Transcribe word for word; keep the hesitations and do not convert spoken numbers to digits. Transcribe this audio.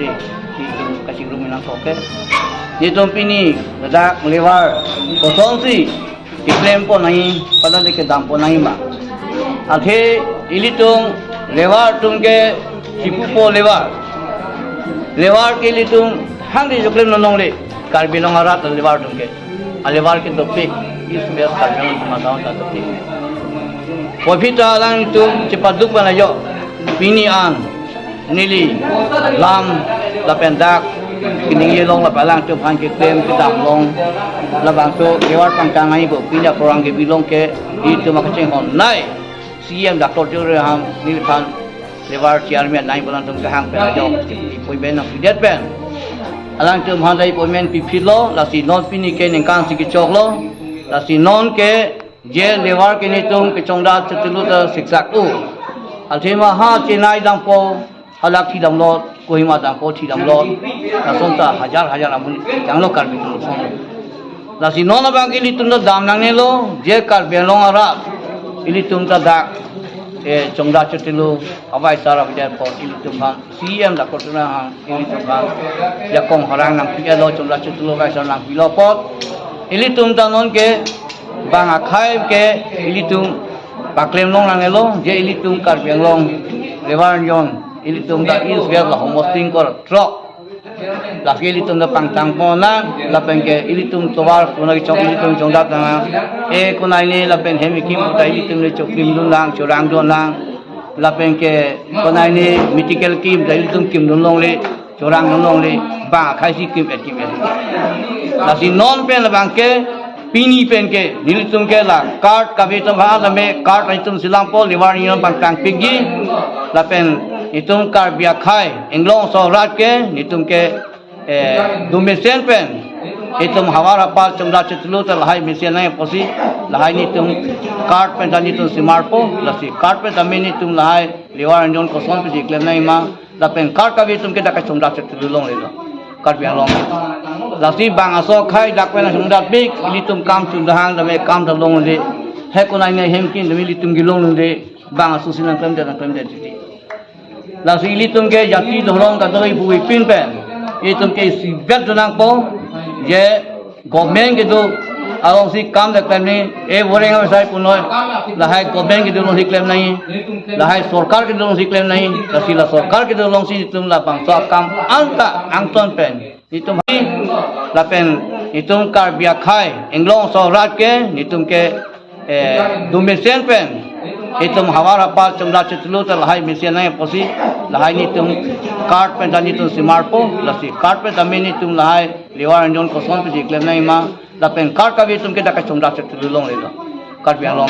Itum kachingrum nangkok ke. Itum pini ladak levar kosonsi keklem pon nangji, pada de kedam pon nangji ma. Athe ilitum levar atum ke chipupo levar. Levar ke ilitum hangdi jo klem nonong le. Karbi Anglong arat levar atum ke. Alevar ke dopik, East West Karbi Anglong atum ta dopik. Puvoiphit ta alangtum chepaduk pon ajo. Pini an neli lam lapen dak keningje long lapen alangtum aphan keklem kedam long, labangso levar pangtang nangji pu pini a-program kebi long ke itum akachinghon nai C E M Doctor Tuliram neliphan levar chairman nangji pu alangtum kehang pen ajo appointment nangpidet pen alangtum aphan ta appointment piphit lo, lasi non pini ke ningkan isi kechok lo, lasi non ke je levar ke netum kechongdat chetulu ta siksak-o. Athema ha Chennai dampo, halak thi damlo, Kohima dampo thi damlo. Lason ta hajar hajar amonit changlo Karbi atum lason. Lasi non abang ke ilitum ta dam nangnelo, je Karbi Anglong arat ilitum ta dak, eh, chongdat chetulu, avai sar avedetpo ilitum aphan. C E M Doctor Tuliram ilitum aphan jakong harang nangpi-etlo, chongdat chetulu avai sar nangpilo apot ilitum ta non ke bang akhei ke ilitum paklem long nangnelo, je ilitum Karbi Anglong levar ajon ilitum ta East West la homosting kor throk. Lake ilitum ta pangtang pon nang, lapen ke ilitum tovar konai chong ilitum chongdat nang. E konai ne lapen hem kim ta ilitum ne choklim dun nang, chorang dun nang. Lapen ke konai ne medical kim ta ilitum kim dun longle, chorang dun longle, bang akhei si kim-et kim-et. Lasi non pen labang ke pini pen ke nelitum ke la card kave atum ha tame card itum si lampo, levar ajon pangtang pikji. Lapen itum Karbi akhei Anglong aso arat ke netum ke, eh, dum mesen pen itum havar hapar chongdat chetulu ta lahai mesen nangji pusi lahai netum card pen ta netum si marpo, lasi card pen tame netum lahai levar ajon koson pisi klem nangji ma, lapen card kave atum ke dak kachongdat chetulu longlelo Karbi Anglong. Lasi bang aso akhei dak pen chongdat pik, ilitum kam chundahang tame kam ta longle. He konai ne hem kim tame ilitum kelong longle, bang aso si nangklemdet nangklemdet titi. Lasi ilitum ke jati dhorom kadokave puvoiphit pen itum ke isivet dun nangpo, je government kedo alongsi kam ta klem nangji, e voreng asai punoi, lahai government kedo alongsi klem nangji, lahai sorkar kedo alongsi klem nangji, lasi la sorkar kedo alongsi itum labangso akam anta angton pen itum hi, lapen itum Karbi akhei Anglong aso arat ke netum ke, eh, dum mesen pen itum havar hapar chongdat chetulu ta lahai mesen nangji pusi lahai netum card pen ta netum si marpo, lasi card pen tame netum lahai levar ajon koson pisi klem nangji ma, lapen card kave atum ke dak kachongdat chetulu longlelo Karbi Anglong.